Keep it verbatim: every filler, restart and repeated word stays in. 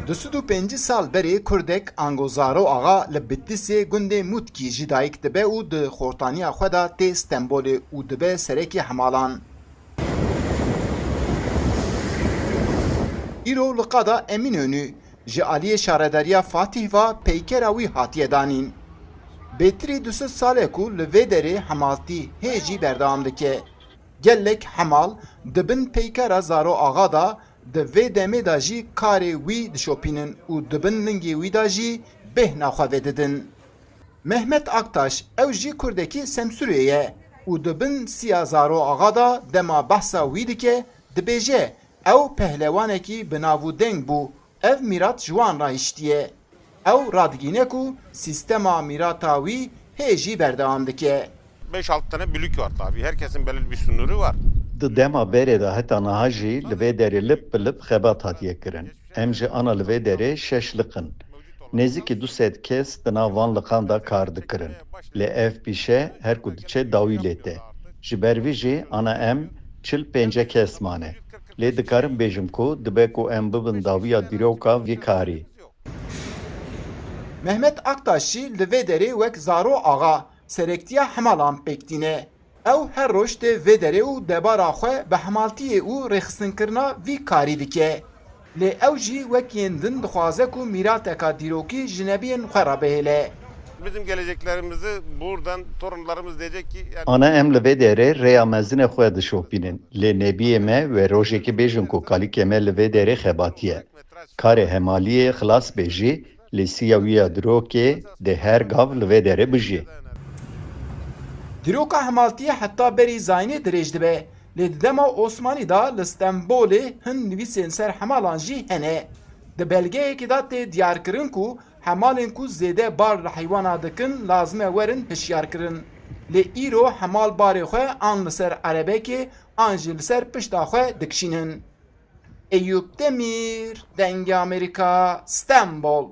Du sed û pêncî sal berê kurdek ango Zaro Axa li Bitlisê gundê Mûtkî ji dayik dibe û di xortaniya xwe de tê Stenbolê û dibe serekê hemalan. Îro li qada Emînönü ji aliyê şaredariya Fatîh ve peykera wî hatiye danîn. Bêtirî du sed sal e ku li vê derê hemaltî hê jî berdewam dike. Gelek hemal di bin peykera Zaro Axa de di vê demê de jî karê wî dişopînin û di bin lingê wî de jî bêhna xwe vedidin. Mehmet Aktaş, ew jî kurdekî Semsûrê ye û di bin siya Zaro Axa de dema behsa wî dike, dibêje, ew pehlewanekî bi nav û deng bû, ev mîrat ji wan re hiştiye. Ew radigîne ku sîstema mîrata wî hê jî berdewam dike. Beş altı tane bülük var tabii. Herkesin belirli bir sınırı var. Di dema berê de heta niha jî li vê derê lip bi lip xebat hatiye kirin. Em jî ana li vê derê şeş liq in. Nêzîkî du sed kes di nav van liqan de kar dikirin. Lê ev pîşe her ku diçe dawî lê te. Ji ber vî jî ana em çil pênce kes mane. Lê dikarim bêjim ku dibe ku em bibin dawiya dîroka vî karî. Mehmet Aktaş jî li vê derê wek Zaro Axa serektiya hemalan pêk tîne. Ew her roj tê vê derê û debara xwe bi hemaltiyê û rêxistinkirina vî karî dike. Lê ew jî wek yên din dixwaze ku mîrateka dîrokî ji nebiyên xwe re bihêle. Bizim geleceklerimizi buradan torunlarımız diyecek ki yani Ana em li vê derê rêya mezin e xwe dişopînin. Lê nebiyê me wê rojekê bêjin ku kalîkê me li vê derê xebatiye. Karê hemaliyê xilas bê jî, lê siya wî ya dirokê dê her gav li vê derê bijî. Dîroka hemaltiyê heta berî zayînê dirêj dibe, lê di dema Osmanî de li Stenbolê hin nivîsên ser hemalan jî hene. Di belgeyekê de tê diyarkirin ku hemalên ku zêde bar li heywana dikin lazim e werin hişyarkirin. Lê îro hemal barê xwe an li ser erebekê an jî li ser pişta xwe dikişînin. Eyûp Demîr, Dengê Amerîka, Stenbol.